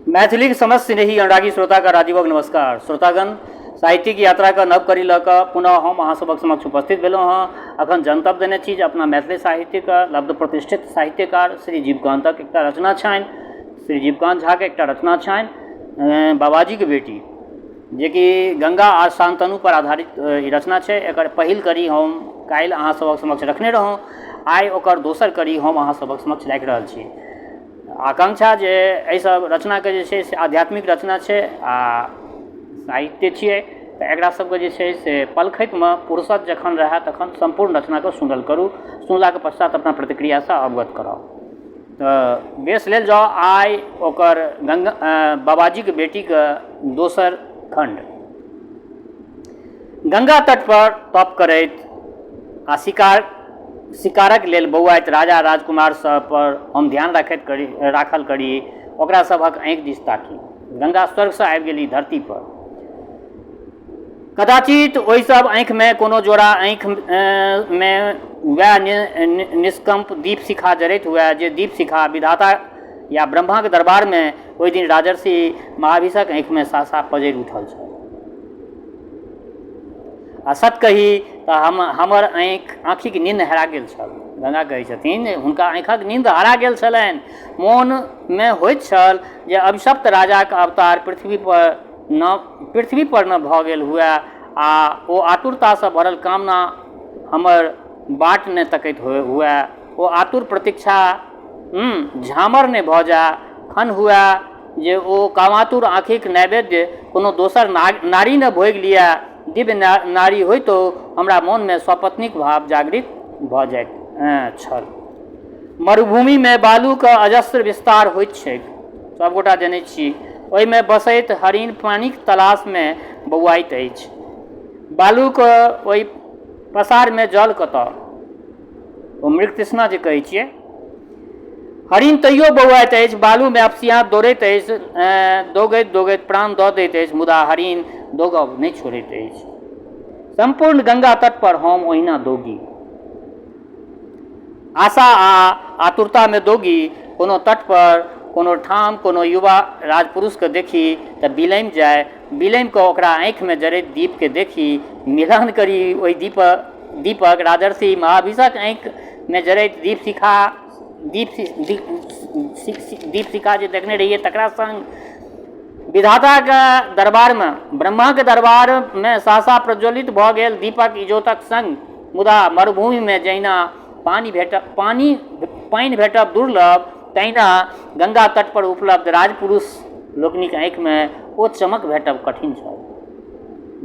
मैथिलीक समस्त स्नेही अनुरागी श्रोताके राजीवक नमस्कार। श्रोतागण, साहित्यिक यात्राके नव कड़ी लऽ कऽ पुनः हम अहाँ सभक समक्ष उपस्थित भेलहुँ हँ। अखन जनतब देने छी जे अपना मैथिली साहित्यके लब्ध प्रतिष्ठित साहित्यकार श्री जीवकान्तक एकटा रचना छनि, श्री जीवकान्त झाके एकटा रचना छनि बाबाजीके बेटी, जेकि गङ्गा आ शान्तनुपर आधारित ई रचना छै। एकर पहिल कड़ी हम काल्हि अहाँ सभक समक्ष रखने रहौँ, आइ ओकर दोसर कड़ी हम अहाँ सभक समक्ष राखि रहल छी। आकांक्षा जे एहिसभ रचनाके जे छै से आध्यात्मिक रचना छै आ साहित्य छियै, तऽ एकरा सबके जे छै से पलखतिमे फुर्सत जखन रहए तखन सम्पूर्ण रचनाके सुनल करू। सुनलाके पश्चात अपना प्रतिक्रियासँ अवगत कराउ। तऽ बेस लेल जाउ आइ ओकर गङ्गा बाबाजीके बेटीके दोसर खण्ड। गङ्गा तटपर तप करैत आ शिकारक लेल बौआइत राजा राजकुमार सभ पर हम ध्यान राखैत करी राखल करी, ओकरा सभक आँखि दिस ताकी। गङ्गा स्वर्गसँ आबि गेली धरती पर। कदाचित ओहि सभ आँखिमे कोनो जोड़ा आँखिमे वएह निष्कम्प दीपशिखा जरैत हुए जे दीपशिखा विधाता या ब्रह्माक दरबारमे ओहि दिन राजर्षि महाभिषक आँखिमे सहसा पजरि उठल छल। आ सत कही तऽ हमर आँखिक नींद हेरा गेल छल। गंगा कहै छथिन जे हुनका आँखिक नींद हरा गेल छलनि। मोनमे होइत छल जे अभिशप्त राजाक अवतार पृथ्वी पर ने भऽ गेल हुए आ ओ आतुरतासँ भरल कामना हमर बाट ने तकैत हुए, ओ आतुर प्रतीक्षा झामर ने भऽ जाय खन हुए जे ओ कामातुर आँखिक नैवेद्य कोनो दोसर नारी ने भोगि लिअए। दिव्य नारी होइतो हमरा मोनमे सपत्नीक भाव जागृत भऽ जाइत छल। मरुभूमिमे बालूक अजस्र विस्तार होइत छैक, सभगोटा जनैत छी। ओहिमे बसैत हरिण पानिक तलाशमे बौआइत अछि। बालूक ओहि पसारमे जल कतऽ? ओ मृगतृष्णा जे कहै छियै। हरिण तैयो बौआइत अछि, बालूमे अपसियाँत दौड़ैत अछि, दौगैत दौगैत प्राण दऽ दैत अछि, मुदा हरिण दौगब नहि छोड़ैत अछि। सम्पूर्ण गंगा तट पर हम ओहिना दौगी। आशा आ आतुरतामे दौगी। कोनो तट पर कोनो ठाम कोनो युवा राजपुरुषकेँ देखी तऽ बिलमि जाइ। बिलमि कऽ ओकरा आँखिमे जरैत दीपकेँ देखी, मिलान करी ओहि दीपक राजर्षि महाभिषक आँखिमे जरैत दीपशिखा दीपशिखा जे देखने रहियै तकरा सङ्ग। विधाताके दरबारमे, ब्रह्माके दरबारमे सहसा प्रज्वलित भऽ गेल दीपक इजोतक सङ्ग। मुदा मरुभूमिमे जहिना पानि भेटब दुर्लभ, तहिना गंगा तट पर उपलब्ध राजपुरुष लोकनिक आँखिमे ओ चमक भेटब कठिन छल।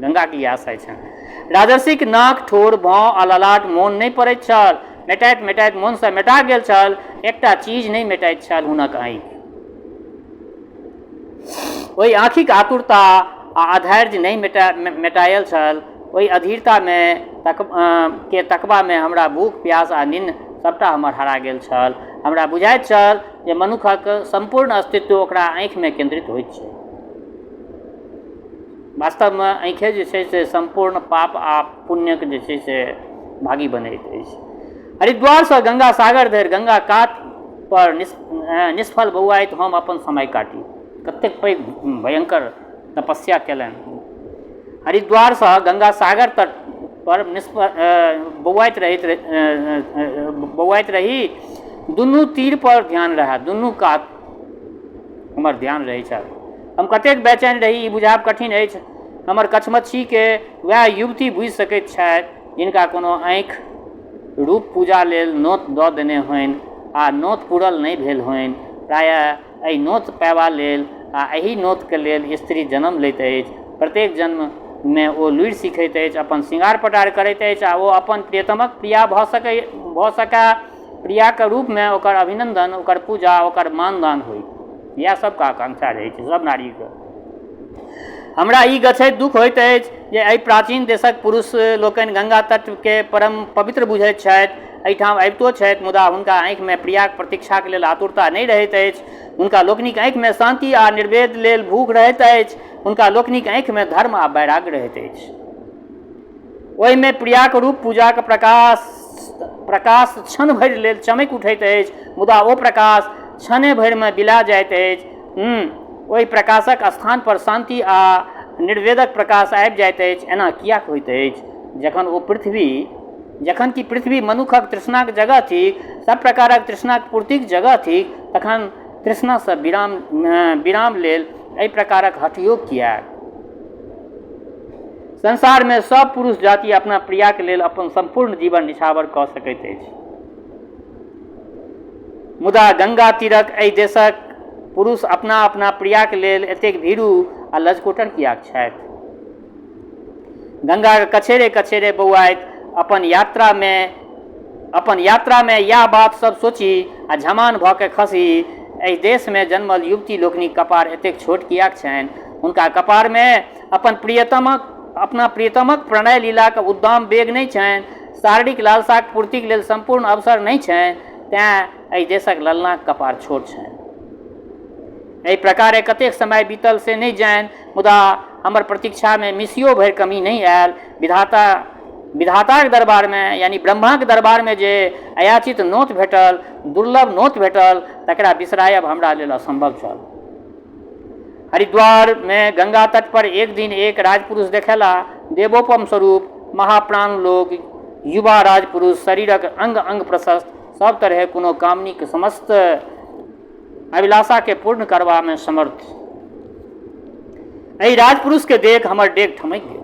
गंगाके ई आशय छनि। राजर्षिक नाक, ठोर, भौं आ ललाट मोन नहि पड़ैत छल। मेटाइत मेटाइत मोनसँ मेटा गेल छल। एकटा चीज नहि मेटाइत छल, हुनक आँखि। ओहि आँखिक आतुरता आ अधैर्य नहि मेटायल छल। ओहि अधीरतामे के तकबामे हमरा भूख, प्यास आ निन्न सभटा हमर हरा गेल छल। हमरा बुझाइत छल जे मनुक्खक सम्पूर्ण अस्तित्व ओकरा आँखिमे केन्द्रित होइत छै। वास्तवमे आँखिए जे छै से सम्पूर्ण पाप आ पुण्यक जे छै से भागी बनैत अछि। हरिद्वारसँ गंगा सागर धरि गंगा कात पर निष्फल बौआइत हम अपन समय काटी। कतेक पैघ भयङ्कर तपस्या केलनि। हरिद्वारसँ गंगा सागर तट पर बौआइत रही। दुनू तीर पर ध्यान रहए, दुनू कात हमर ध्यान रहैत छल। हम कतेक बेचैन रही, ई बुझायब कठिन अछि। हमर कछमछीके वएह युवती बुझि सकैत छथि जिनका कोनो आँखि रूप पूजा लेल नोत दऽ देने होइन आ नोत पूरल नहि भेल होइन। प्रायः एहि नोत पयबा लेल आ एहि नोतके लेल स्त्री जन्म लैत अछि। प्रत्येक जन्ममे ओ लुरि सिखैत अछि, अपन श्रृंगार पटार करैत अछि आ ओ अपन प्रियतमक प्रिया भऽ सकए, प्रियाके रूपमे ओकर अभिनन्दन, ओकर पूजा, ओकर मानदान होइ। इएह सबके आकांक्षा रहै छै सब नारीके। हमरा ई गछैत दुःख होइत अछि जे एहि प्राचीन देशक पुरुष लोकनि गंगा तटके परम पवित्र बुझैत छथि, एहिठाम अबितो छथि, मुदा हुनका आँखिमे प्रियाक प्रतीक्षाक लेल आतुरता नहि रहैत अछि। हुनका लोकनिक आँखिमे शान्ति आ निर्वेद लेल भूख रहैत अछि। हुनका लोकनिक आँखिमे धर्म आ वैराग्य रहैत अछि। ओहिमे प्रियाक रूप पूजाक प्रकाश क्षण भरि लेल चमकि उठैत अछि, मुदा ओ प्रकाश क्षणे भरिमे बिला जाइत अछि। ओहि प्रकाशक स्थान पर शान्ति आ निर्वेदक प्रकाश आबि जाइत अछि। एना किएक होइत अछि? जखन ओ पृथ्वी जखन कि पृथ्वी मनुखक तृष्णाक जगह थिक, सभ प्रकारक तृष्णाक पूर्तिक जगह थिक, तखन तृष्णासँ विराम विराम लेल एहि प्रकारक हठयोग किएक? संसारमे सभ पुरुष जाति अपना प्रियाक लेल अपन सम्पूर्ण जीवन निछावर कऽ सकैत अछि। मुदा गंगा तीरक एहि देशक पुरुष अपना अपना प्रियाक लेल एतेक भीरू आ लजकोटर किएक छथि? गंगाक कछेरे कछेरे बौआइत अपन यात्रामे इएह बात सब सोची आ झमान भऽ के खसी। एहि देशमे जन्मल युवती लोकनिक कपार एतेक छोट किएक छनि? हुनका कपारमे अपना प्रियतमक प्रणय लीलाक उद्दाम वेग नहि छनि, शारीरिक लालसाक पूर्तिक लेल सम्पूर्ण अवसर नहि छनि, तेँ एहि देशक ललनाक कपार छोट छनि। एहि प्रकारे कतेक समय बीतल से नहि जानि, मुदा हमर प्रतीक्षामे मिसियो भरि कमी नहि आयल। विधाताक दरबारमे, यानी ब्रह्माक दरबारमे जे अयाचित नोत भेटल, दुर्लभ नोत भेटल, तकरा बिसरायब हमरा लेल असम्भव छल। हरिद्वारमे गंगा तट पर एक दिन एक राजपुरुष देखेला। देवोपम स्वरूप, महाप्राण लोक, युवा राजपुरुष, शरीरक अंग अंग प्रशस्त, सब तरहे कोनो कामनीक समस्त अभिलाषाके पूर्ण करबामे समर्थ। एहि राजपुरुषके देख हमर डेग ठमकि गेल।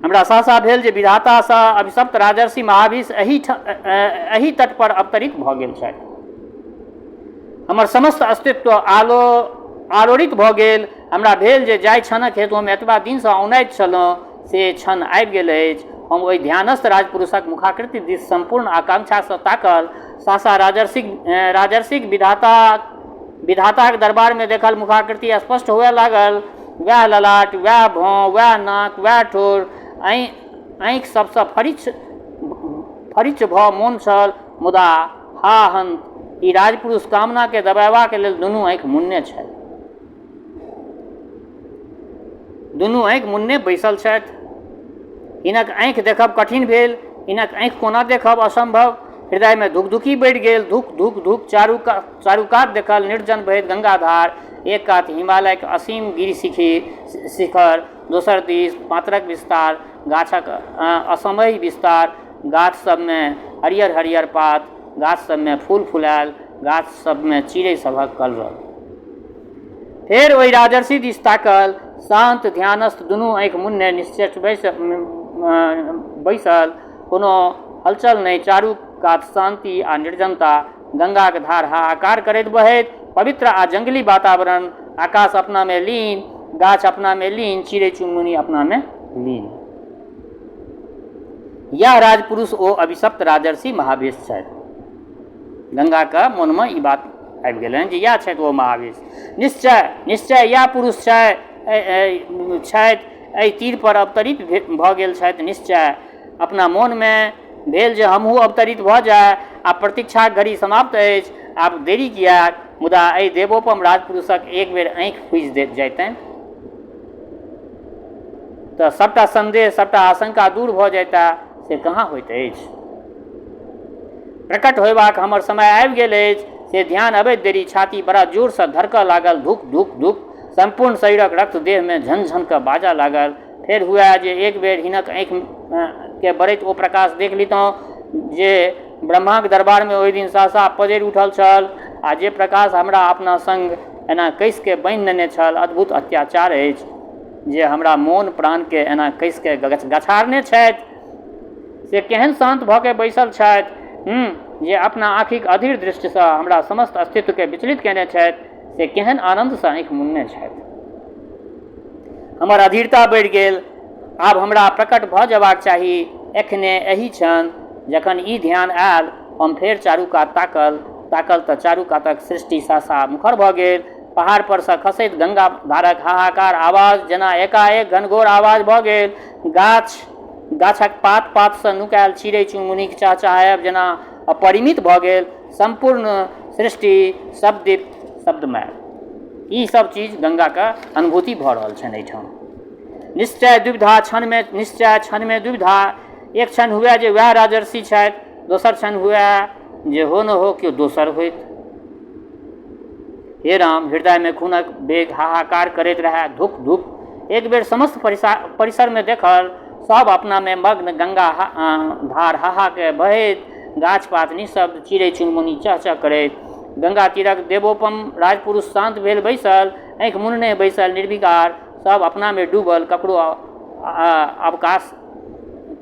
हमरा सहसा भेल जे विधातासँ अभिशप्त राजर्षि महावीर एहि तट पर अवतरित भऽ गेल छथि। हमर समस्त अस्तित्व आलोड़ित भऽ गेल। हमरा भेल जे जाहि क्षणक हेतु हम एतबा दिनसँ औनाइत छलहुँ, से क्षण आबि गेल अछि। हम ओहि ध्यानस्थ राजपुरुषक मुखाकृति दिस सम्पूर्ण आकांक्षासँ ताकल। सहसा राजर्षिक विधाताक दरबारमे देखल मुखाकृति स्पष्ट हुए लागल। वएह ललाट, वएह भौं, वएह नाक, वएह ठोर, आँखि सबसँ फरिच्छ फरिच्छ भऽ मोन छल। मुदा हा हन्त, ई राजपुरुष कामनाकेँ दबेबाक लेल दुनू आँखि मुनने छथि। दुनू आँखि मुनने बैसल छथि। हिनक आँखि देखब कठिन भेल। हिनक आँखि कोना देखब? असम्भव। हृदयमे धुकधुकी बढ़ि गेल, धुक धुक धुक। चारू कात देखल, निर्जन बहैत गंगाधार, एक कात हिमालयक असीम गिरि शिखर, दोसर दिस पातरक विस्तार, गाछक असमय विस्तार, गाछ सभमे हरियर हरियर पात, गाछ सभमे फूल फुलायल, गाछ सभमे चिड़ै सभक कलरव। फेर ओहि राजर्षि दिस ताकल। शान्त ध्यानस्थ, दुनू आँखि मुनने निश्चेष्ट बैसल। कोनो हलचल नहि। चारू कात शान्ति आ निर्जनता। गंगाक धार हाहाकार करैत बहैत। पवित्र आ जंगली वातावरण। आकाश अपनामे लीन, गाछ अपनामे लीन, चिड़ै चुनमुनी अपनामे लीन। यैह राजपुरुष ओ अभिशप्त राजर्षि महावेश छथि। गंगाके मोनमे ई बात आबि गेलनि जे इएह छथि ओ महावीर। निश्चय निश्चय इएह पुरुष छथि, एहि तीर पर अवतरित भऽ गेल छथि निश्चय। अपना मोनमे भेल जे हमहूँ अवतरित भऽ जाय। आब प्रतीक्षाक घड़ी समाप्त अछि, आब देरी किएक? मुदा एहि देवोपम राजपुरुषक एक बेर आँखि फूजि जैतनि तऽ सभटा सन्देह, सभटा आशंका दूर भऽ जैता, से कहाँ होइत अछि? प्रकट होयबाक हमर समय आबि गेल अछि, से ध्यान अबैत देरी छाती बड़ा जोरसँ धड़कऽ लागल, धुक धुक धुक। सम्पूर्ण शरीरक रक्त देहमे झन-झन कऽ बाजऽ लागल। फेर हुए जे एक बेर हिनक आँखिके बरैत ओ प्रकाश देख लितहुँ जे ब्रह्माक दरबारमे ओहि दिन सहसा पजरि उठल छल आ जे प्रकाश हमरा अपना संग एना कसिके बान्हि नेने छल। अद्भुत अत्याचार अछि जे हमरा मोन प्राणके एना कसिके गछारने छथि। से केहन शान्त भऽ कऽ बैसल छथि जे अपना आँखिक अधीर दृष्टिसँ हमरा समस्त अस्तित्वकेँ विचलित कयने छथि, से केहन आनन्दसँ आँखि मुनने छथि। हमर अधीरता बढ़ि गेल। आब हमरा प्रकट भऽ जयबाक चाही, एखने, एही क्षण। जखन ई ध्यान आयल, हम फेर चारू कात ताकल। ताकल तऽ चारू कातक सृष्टि सहसा मुखर भऽ गेल। पहाड़ परसँ खसैत गंगा धारक हाहाकार आवाज जेना एकाएक घनघोर आवाज भऽ गेल। गाछक पात पातसँ नुकायल चिड़ै चुनमुनीक चहचहायब जेना अपरिमित भऽ गेल। सम्पूर्ण सृष्टि शब्दित, शब्दमय। ई सब चीज गंगाके अनुभूति भऽ रहल छनि एहिठाम। निश्चय दुविधा क्षणमे, निश्चय क्षणमे दुविधा। एक क्षण हुए जे वएह राजर्षि छथि, दोसर क्षण हुए जे हो न हो केओ दोसर होइत। हे राम, हृदयमे खूनक वेग हाहाकार करैत रहए, धुक धुक। एक बेर समस्त परिसरमे देखल, सभ अपनामे मग्न, गंगा धार हाहाके बहैत, गाछ पात निःशब्द, चिड़ै चुनमुनी चह चह करैत। गंगा तीरक देवोपम राजपुरुष शान्त भेल बैसल, आँखि मुनने बैसल, निर्विकार। सभ अपनामे डूबल, ककरो अवकाश,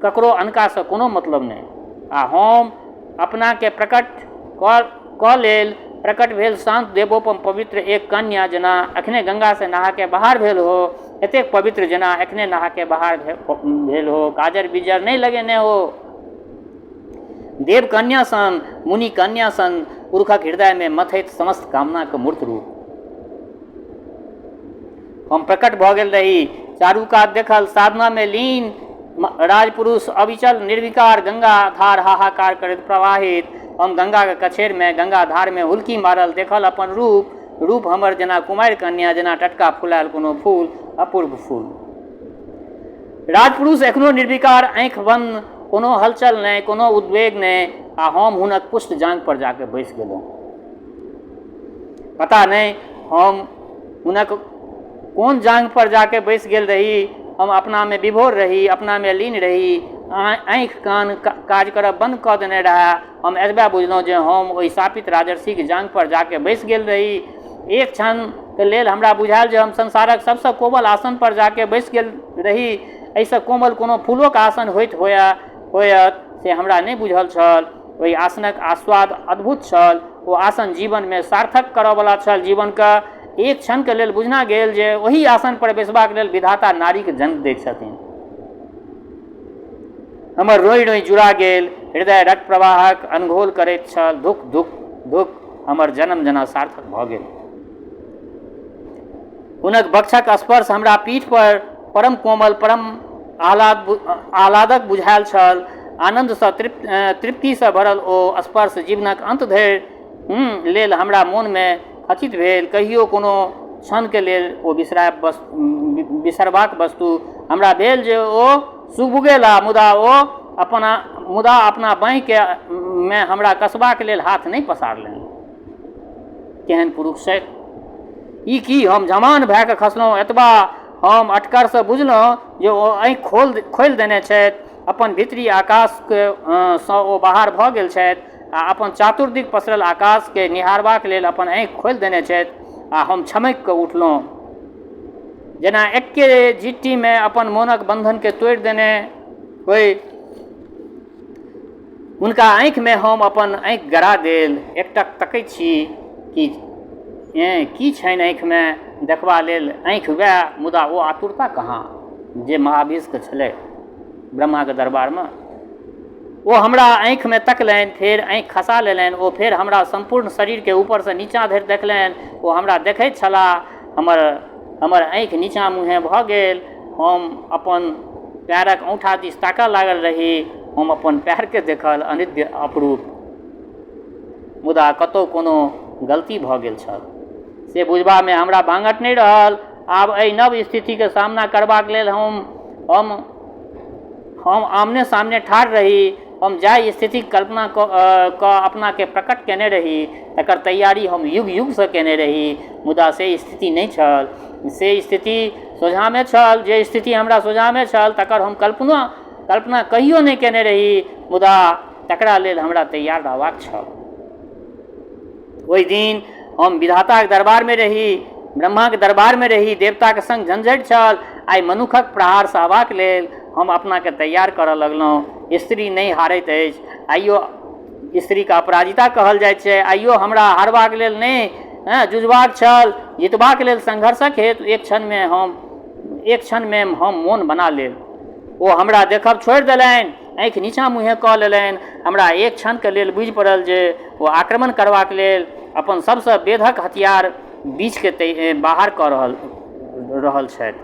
ककरो अनकासँ कोनो मतलब नहि। आ हम अपनाके प्रकट कऽ लेल। प्रकट भेल शान्त, देवोपम, पवित्र एक कन्या, जेना एखने गंगासँ नहाके बाहर भेल हो। एतेक पवित्र जेना एखने नहाके बाहर भेल हो, काजर बिजर नहि लगेने हो। देव कन्या सन, मुनि कन्या सन, पुरुषक हृदयमे मथैत समस्त कामनाक मूर्त रूप। हम प्रकट भऽ गेल रही। चारू कात देखल, साधनामे लीन राजपुरुष अविचल, निर्विकार, गंगा धार हाहाकार करैत प्रवाहित। हम गंगाके कछेरमे गंगा धारमे हुलकी मारल, देखल अपन रूप। रूप हमर जेना कुमारि कन्या, जेना टटका फुलायल कोनो फूल, अपूर्व फूल। राजपुरुष एखनो निर्विकार, आँखि बन्द, कोनो हलचल नहि, कोनो उद्वेग नहि। आ हम हुनक पुष्ट जाँघ पर जाके बैसि गेलहुँ। पता नहि हम हुनक कोन जाँघ पर जाके बैसि गेल रही। हम अपनामे विभोर रही, अपनामे लीन रही। आँखि कान काज करब बन्द कऽ देने रहए। हम एतबे बुझलहुँ जे हम ओहि शापित राजर्षिक जाँघ पर जाके बैसि गेल रही। एक क्षणके लेल हमरा बुझायल जे हम संसारक सबसँ कोमल आसन पर जाके बैसि गेल रही। एहिसँ कोमल कोनो फूलोके आसन होइत होयत से हमरा नहि बुझल छल। ओहि आसनक आस्वाद अद्भुत छल। ओ आसन जीवनमे सार्थक करऽवला छल जीवनके। एक क्षणके लेल बुझना गेल जे ओहि आसन पर बैसबाक लेल विधाता नारीके जन्म दैत छथिन। हमर रोइ रोइ जुड़ा गेल, हृदय रक्त प्रवाहक अनघोल करैत छल, धुक धुक धुक। हमर जन्म जेना सार्थक भऽ गेल। हुनक बक्षक स्पर्श हमरा पीठ पर परम कोमल, परम आह्लादक बुझायल छल। आनन्दसँ तृप्तिसँ भरल ओ स्पर्श जीवनक अन्त धरि लेल हमरा मोनमे खचित भेल। कहियो कोनो क्षणके लेल ओ बिसरबाक वस्तु। हमरा भेल जे ओ सुगबुगेला, मुदा अपना बाँहिके मे हमरा कसबाक लेल हाथ नहि पसारलनि। केहन पुरुष छथि ई! की हम झमान भए कऽ खसलहुँ। एतबा हम अटकरसँ बुझलहुँ जे ओ आँखि खोलि देने छथि। अपन भीतरी आकाशके सँ ओ बाहर भऽ गेल छथि आ अपन चतुर्दिक पसरल आकाशके निहारबाक लेल अपन आँखि खोलि देने छथि। आ हम छमकि कऽ उठलहुँ, जेना एक्के झिट्टीमे अपन मोनक बन्धनके तोड़ि देने होइ। हुनका आँखिमे हम अपन आँखि गड़ा देल। एकटक तकैत छी कि की छनि आँखिमे देखबा लेल। आँखि वएह, मुदा ओ आतुरता कहाँ जे महावीरके छलै ब्रह्माके दरबारमे। ओ हमरा आँखिमे तकलनि, फेर आँखि खसा लेलनि। ओ फेर हमरा सम्पूर्ण शरीरके ऊपरसँ नीचाँ धरि देखलनि। ओ हमरा देखैत छलाह। हमर आँखि नीचाँ मुँहे भऽ गेल। हम अपन पएरक औँठा दिस ताकऽ लागल रही। हम अपन पएरके देखल, अनिद्य, अपरूप। मुदा कतहु कोनो गलती भऽ गेल छल से बुझबामे हमरा भाँगठ नहि रहल। आब एहि नव स्थितिके सामना करबाक लेल हम हम आमने सामने ठाढ़ रही। हम जाहि स्थितिक कल्पना कऽ अपनाके प्रकट कयने रही, तकर तैयारी हम युग युगसँ कयने रही, मुदा से स्थिति नहि छल। से स्थिति सोझाँमे छल, जे स्थिति हमरा सोझाँमे छल तकर हम कल्पना कहियो नहि कयने रही, मुदा तकरा लेल हमरा तैयार रहबाक छल। ओहि दिन हम विधाताक दरबारमे रही, ब्रह्माक दरबारमे रही। देवताक सङ्ग झंझटि छल। आइ मनुखक प्रहार सहबाक लेल हम अपनाके तैयार करऽ लगलहुँ। स्त्री नहि हारैत अछि। आइयो स्त्रीके अपराजिता कहल जाइत छै। आइयो हमरा हारबाक लेल नहि, जुझबाक छल, जितबाक लेल, संघर्षक हेतु। एक क्षणमे हम मोन बना लेल। ओ हमरा देखब छोड़ि देलनि, आँखि नीचाँ मुँहे कऽ लेलनि। हमरा एक क्षणके लेल बुझि पड़ल जे ओ आक्रमण करबाक लेल अपन सभसँ बेधक हथियार बीछके बाहर कऽ रहल रहल छथि।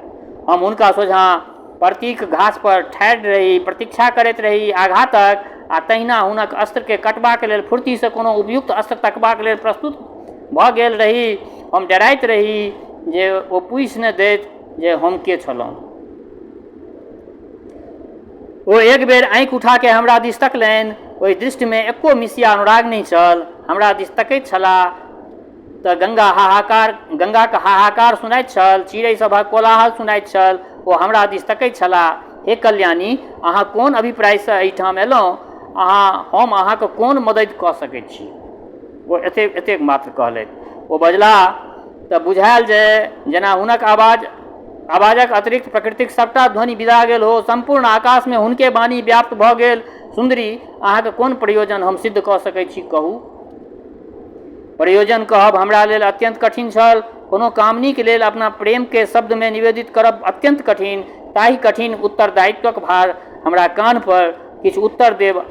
हम हुनका सोझाँ परतीक घास पर ठाढ़ि रही, प्रतीक्षा करैत रही आघातक। आ तहिना हुनक अस्त्रके कटबाक लेल फुर्तीसँ कोनो उपयुक्त अस्त्र तकबाक लेल प्रस्तुत भऽ गेल रही। हम डराइत रही जे ओ पूछि नहि दैत जे हम के छलहुँ। ओ एक बेर आँखि उठाके हमरा दिस तकलनि। ओहि दृष्टिमे एको मिसिया अनुराग नहि छल। हमरा दिस तकैत छलाह। तऽ गङ्गा हाहाकार गङ्गाके हाहाकार सुनाइत छल, चिड़ै सभक कोलाहल सुनाइत छल। ओ हमरा दिस तकैत छलाह। हे कल्याणी, अहाँ कोन अभिप्रायसँ एहिठाम अयलहुँ? अहाँ हम अहाँके कोन मदति कऽ सकैत छी? ओ एतेक एतेक मात्र कहलथि। ओ बजलाह तऽ बुझायल जे जेना हुनक आवाज आवाजक अतिरिक्त प्रकृतिक सभटा ध्वनि बिदा गेल हो। सम्पूर्ण आकाशमे हुनके वाणी व्याप्त भऽ गेल। सुन्दरी, अहाँके कोन प्रयोजन हम सिद्ध कऽ सकैत छी, कहू? प्रयोजन कहब हमरा लेल अत्यन्त कठिन छल। कोनो कामिनीक लेल अपना प्रेमकेँ शब्दमे निवेदित करब अत्यन्त कठिन। ताहि कठिन उत्तरदायित्वक भार हमरा कान्ह पर। किछु उत्तर देब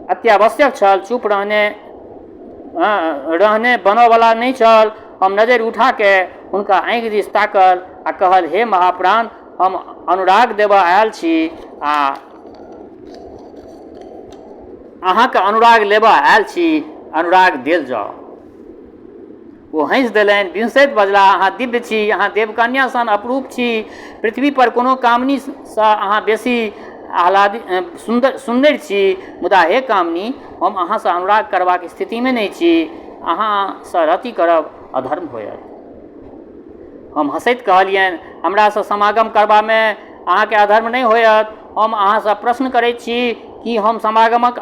अत्यावश्यक छल। चुप रहने रहने बनऽवला नहि छल। हम नजरि उठाके हुनका आँखि दिस ताकल आ कहल, हे महाप्राण, हम अनुराग देबऽ आयल छी आ अहाँके अनुराग लेबऽ आयल छी, अनुराग देल जाउ। ओ हँसि देलनि, विहुँसैत बजलाह, अहाँ दिव्य छी, अहाँ देवकन्या सन अपरूप छी। पृथ्वी पर कोनो कामिनीसँ अहाँ बेसी आह्लादित सुन्दर सुन्नरि छी। मुदा हे कामिनी, हम अहाँसँ अनुराग करबाक स्थितिमे नहि छी। अहाँसँ रति करब अधर्म होयत। हम हँसैत कहलियनि, हमरासँ समागम करबामे अहाँके अधर्म नहि होयत। हम अहाँसँ प्रश्न करैत छी, की हम समागमक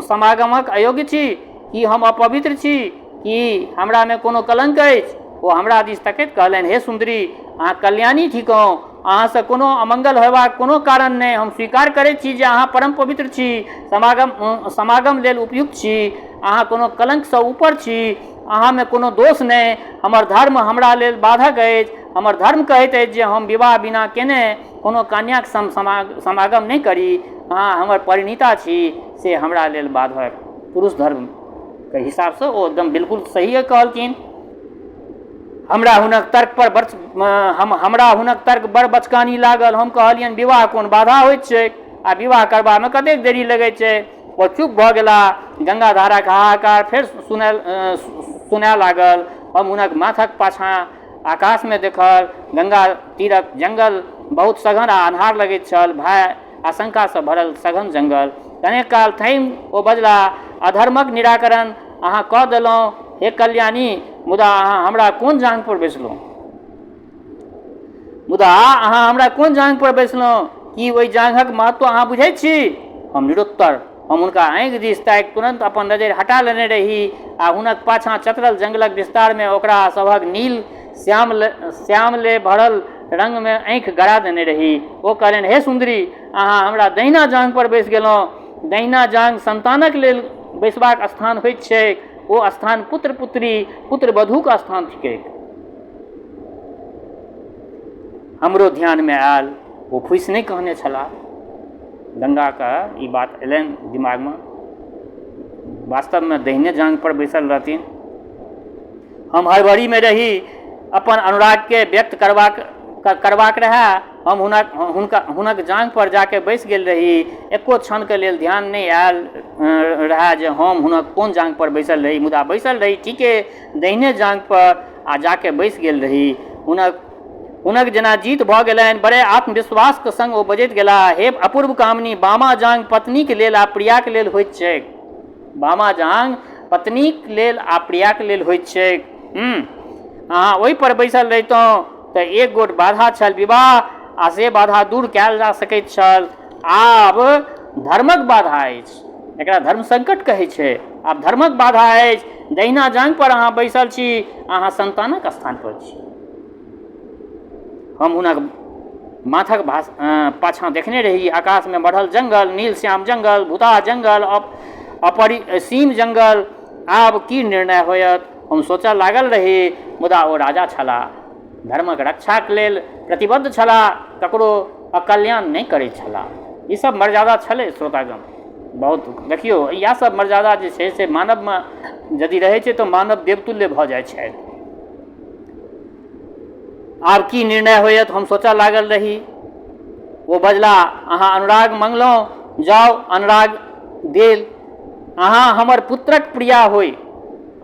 समागमक अयोग्य छी? की हम अपवित्र छी? की हमरामे कोनो कलङ्क अछि? ओ हमरा दिस तकैत कहलनि, हे सुन्दरी, अहाँ कल्याणी थिकहुँ। अहाँसँ कोनो अमङ्गल होयबाक कोनो कारण नहि। हम स्वीकार करैत छी जे अहाँ परम पवित्र छी, समागम समागम लेल उपयुक्त छी। अहाँ कोनो कलङ्कसँ ऊपर छी। अहाँमे कोनो दोष नहि। हमर धर्म हमरा लेल बाधक अछि। हमर धर्म कहैत अछि जे हम विवाह बिना केने कोनो कन्याक सङ्ग समागम नहि करी। अहाँ हमर परिणीता छी, से हमरा लेल बाधक। पुरुष धर्मके हिसाबसँ ओ एकदम बिल्कुल सहिए कहलखिन। हमरा हुनक तर्क पर बड़ हम हमरा हुनक तर्क बड़ बचकानी लागल। हम कहलियनि, विवाह कोन बाधा होइत छैक आ विवाह करबामे कतेक देरी लगैत छै? ओ चुप भऽ गेलाह। गंगा धाराक हाहाकार फेर सुनाय लागल। हम हुनक माथक पाछाँ आकाशमे देखल। गंगा तीरक जंगल बहुत सघन आ अन्हार लगैत छल। भय आशंकासँ भरल सघन जंगल। कनेक काल थमि ओ बजलाह, अधर्मक निराकरण अहाँ कऽ देलहुँ हे कल्याणी, मुदा अहाँ हमरा कोन जाँघपर बैसलहुँ? मुदा अहाँ हमरा कोन जाँघपर बैसलहुँ? की ओहि जाँघक महत्व अहाँ बुझैत छी? हम निरुत्तर। हम हुनका आँखि दिस ताकि तुरन्त अपन नजरि हटा लेने रही आ हुनक पाछाँ चतरल जंगलक विस्तारमे ओकरा सभक नील श्याम श्यामले भरल रंगमे आँखि गड़ा देने रही। ओ कहलनि, हे सुन्दरी, अहाँ हमरा दहिना जाँघपर बैसि गेलहुँ। दहिना जाँघ सन्तानक लेल बैसबाक स्थान होइत छैक। ओ स्थान पुत्र-पुत्री, पुत्र-वधूक स्थान थिकैक। हमरो ध्यानमे आयल, ओ फूसि नहि कहने छलाह। गङ्गाके ई बात अयलनि दिमागमे। वास्तवमे दहिने जाँघपर बैसल रहथिन। हम हड़बड़ीमे रही, अपन अनुरागके व्यक्त करबाक करबाक रहए। हम हुनक हुनका हुनक जाँघपर जाके बैसि गेल रही। एको क्षणके लेल ध्यान नहि आयल रहए जे हम हुनक कोन जाँघपर बैसल रही। मुदा बैसल रही ठीके दहिने जाँघपर आ जाके बैसि गेल रही। हुनक हुनक जेना जीत भऽ गेलनि। बड़े आत्मविश्वासके सङ्ग ओ बजैत गेलाह, हे अपूर्व कामिनी, बामा जाँघ पत्नीक लेल आ प्रियाक लेल होइत छैक। बामा जाँघ पत्नीक लेल आ प्रियाक लेल होइत छैक। अहाँ ओहिपर बैसल रहितहुँ तऽ एक गोट बाधा छल विवाह, आ से बाधा दूर कयल जा सकैत छल। आब धर्मक बाधा अछि। एकरा धर्म संकट कहै छै। आब धर्मक बाधा अछि। दहिना जाँघपर अहाँ बैसल छी, अहाँ सन्तानक स्थानपर छी। हम हुनक माथक पाछाँ देखने रही। आकाशमे बढ़ल जंगल, नील श्याम जंगल, भूताह जंगल, अपरिसीम जंगल। आब की निर्णय होयत, हम सोचऽ लागल रही। मुदा ओ राजा छलाह, धर्मक रक्षाक लेल प्रतिबद्ध छलाह, ककरो अकल्याण नहि करैत छलाह। ई सब मर्यादा छलै श्रोतागण। बहुत देखियौ, इएह सब मर्यादा जे छै से मानवमे यदि रहै छै तऽ मानव देवतुल्य भऽ जाइ छथि। आब की निर्णय होयत, हम सोचऽ लागल रही। ओ बजलाह, अहाँ अनुराग मङ्गलहुँ, जाउ, अनुराग देल। अहाँ हमर पुत्रक प्रिया होइ,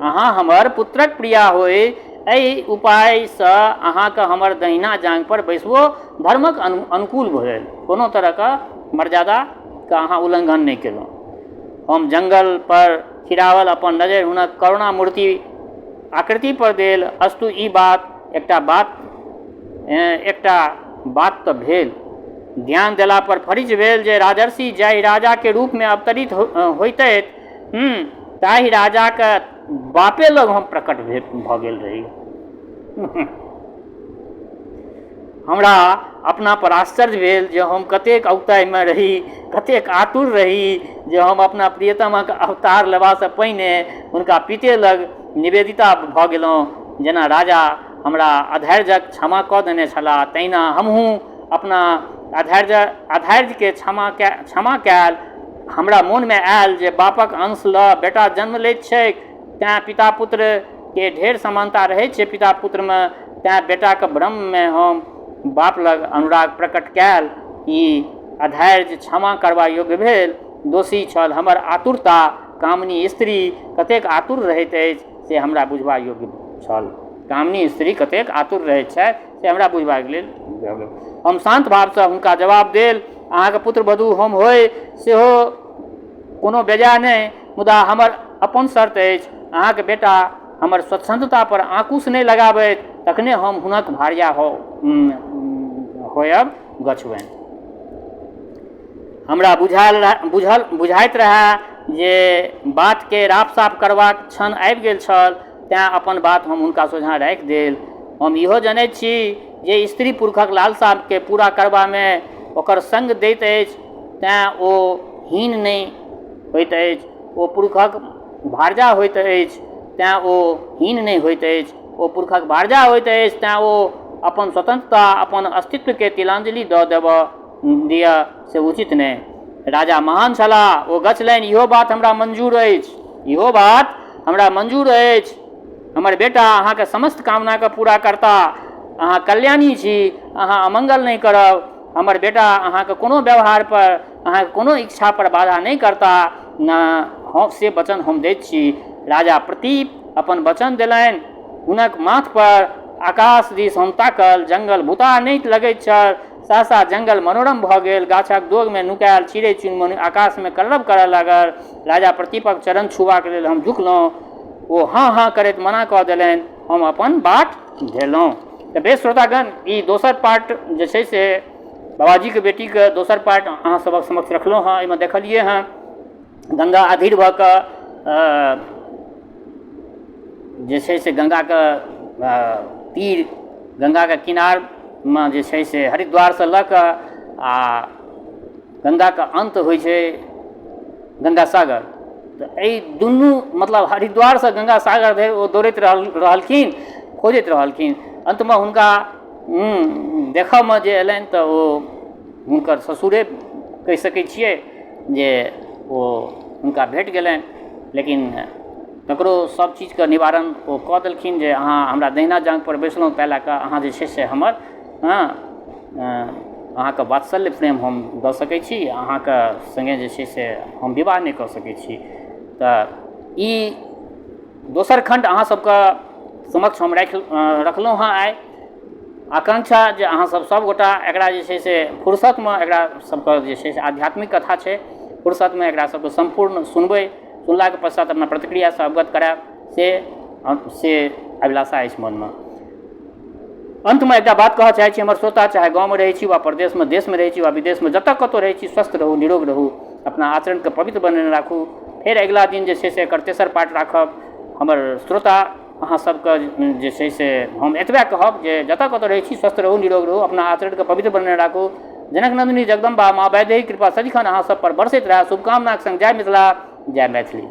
अहाँ हमर पुत्रक प्रिया होइ, एहि उपायसँ अहाँके हमर दहिना जाँघपर बैसबो धर्मक अनुकूल भेल। कोनो तरहके मर्यादाके अहाँ उल्लङ्घन नहि केलहुँ। हम जङ्गलपर खिरावल अपन नजरि हुनक करुणामूर्ति आकृति पर देल। अस्तु, ई बात एकटा बात एकटा बात तऽ भेल। ध्यान देला पर फरिच भेल जे राजर्षि जाहि राजाके रूपमे अवतरित होइतथि, ताहि राजाके बापे लग हम प्रकट भऽ गेल रही। हमरा अपना पर आश्चर्य भेल जे हम कतेक औगताइमे रही, कतेक आतुर रही जे हम अपना प्रियतमक अवतार लेबासँ पहिने हुनका पिते लग निवेदिता भऽ गेलहुँ। जेना राजा हमरा अधैर्यक क्षमा कऽ देने छलाह, तहिना हमहूँ अपना अधैर्यके क्षमा कयल। हमरा मोनमे आयल जे बापक अंश लऽ बेटा जन्म लैत छैक, तेँ पिता पुत्रके ढेर समानता रहैत छै पिता पुत्रमे। तेँ बेटाके भ्रममे हम बाप लग अनुराग प्रकट कयल। ई अधैर्य क्षमा करबा योग्य भेल। दोषी छल हमर आतुरता। कामिनी स्त्री कतेक आतुर रहैत अछि से हमरा बुझबा योग्य छल। कामिनी स्त्री कतेक आतुर रहैत छथि से हमरा बुझबाक लेल। हम शान्त भावसँ हुनका जवाब देल, अहाँके पुत्रवधू हम होइ सेहो कोनो बेजाय नहि, मुदा हमर अपन शर्त अछि। अहाँके बेटा हमर स्वच्छन्दता पर आँकुश नहि लगाबथि, तखने हम हुनक भार्या होयब गछबनि। हमरा बुझायल बुझल बुझाइत रहए जे बातके राफ साफ करबाक क्षण आबि गेल छल, तेँ अपन बात हम हुनका सोझाँ राखि देल। हम इहो जनैत छी जे स्त्री पुरुषक लालसाके पूरा करबामे ओकर सङ्ग दैत अछि, तेँ ओ हीन नहि होइत अछि। ओ पुरुषक भारजा होइत अछि, तेँ ओ हीन नहि होइत अछि। ओ पुरुषक भारजा होइत अछि, तेँ ओ अपन स्वतन्त्रता, अपन अस्तित्वके तिलाञ्जलि दऽ देबऽ दिअ से उचित नहि। राजा महान छलाह, ओ गछलनि, इहो बात हमरा मंजूर अछि। इहो बात हमरा मंजूर अछि। हमर बेटा अहाँके समस्त कामनाके पूरा करता। अहाँ कल्याणी छी, अहाँ अमंगल नहि करब। हमर बेटा अहाँके कोनो व्यवहारपर, अहाँके कोनो इच्छापर बाधा नहि करता ने, हम से वचन हम दैत छी। राजा प्रतीप अपन वचन देलनि। हुनक माथपर आकाश दिस हम ताकल। जंगल भूताह नहि लगैत छल। सहसा जंगल मनोरम भऽ गेल। गाछक दोगमे नुकायल चिड़ै चुनमुनी आकाशमे कलरव करऽ लागल। राजा प्रतीपक चरण छुबाक लेल हम झुकलहुँ। ओ हँ हँ करैत मना कऽ देलनि। हम अपन बाट धेलहुँ। तऽ बेस श्रोतागण, ई दोसर पार्ट जे छै से बाबाजीके बेटीके दोसर पार्ट अहाँ सभक समक्ष रखलहुँ हँ। एहिमे देखलियै हँ, गङ्गा अधीर भऽ कऽ जे छै से गङ्गाके तीर, गङ्गाके किनारमे जे छै से हरिद्वारसँ लऽ कऽ आ गङ्गाके अन्त होइ छै गङ्गा सागर। तऽ एहि दुनू, मतलब हरिद्वारसँ गङ्गा सागर धरि ओ दौड़ैत रहलखिन, खोजैत रहलखिन। अन्तमे हुनका देखयमे जे एलनि तऽ ओ हुनकर ससुरे कहि सकै छियै जे ओ हुनका भेट गेलनि। लेकिन तकरो सभ चीजके निवारण ओ कऽ देलखिन जे अहाँ हमरा दहिना जाँघपर बैसलहुँ, ताहि लए कऽ अहाँ जे छै से हमर, हँ, अहाँके वात्सल्य प्रेम हम दऽ सकै छी, अहाँके सङ्गे जे छै से हम विवाह नहि कऽ सकै छी। तऽ ई दोसर खण्ड अहाँ सबके समक्ष हम राखि रखलहुँ हँ आइ। आकांक्षा जे अहाँसब सबगोटा एकरा जे छै से फुर्सतमे एकरा सबके जे छै से, आध्यात्मिक कथा छै, फुर्सतमे एकरा सबके सम्पूर्ण सुनबै, सुनलाके पश्चात अपना प्रतिक्रियासँ अवगत करायब, से अभिलाषा अछि मनमे। अन्तमे एकटा बात कहऽ चाहै छी, हमर श्रोता चाहे गाँवमे रहै छी वा परदेशमे, देशमे रहै छी वा विदेशमे, जतऽ कतहु रहै छी, स्वस्थ रहू, निरोग रहू, अपना आचरणके पवित्र बनेने राखू। फेर अगिला दिन जे छै से एकर तेसर पार्ट राखब। हमर श्रोता, अहाँ सबके जे छै से हम एतबे कहब जे जतऽ कतऽ रहै छी, स्वस्थ रहू, निरोग रहू, अपना आचरणके पवित्र बनेने राखू। जनक नन्दिनी जगदम्बा माँ वैदेही कृपा सदिखन अहाँ सब पर बरसैत रहए, शुभकामनाक सङ्ग जय मिथिला, जय मैथिली।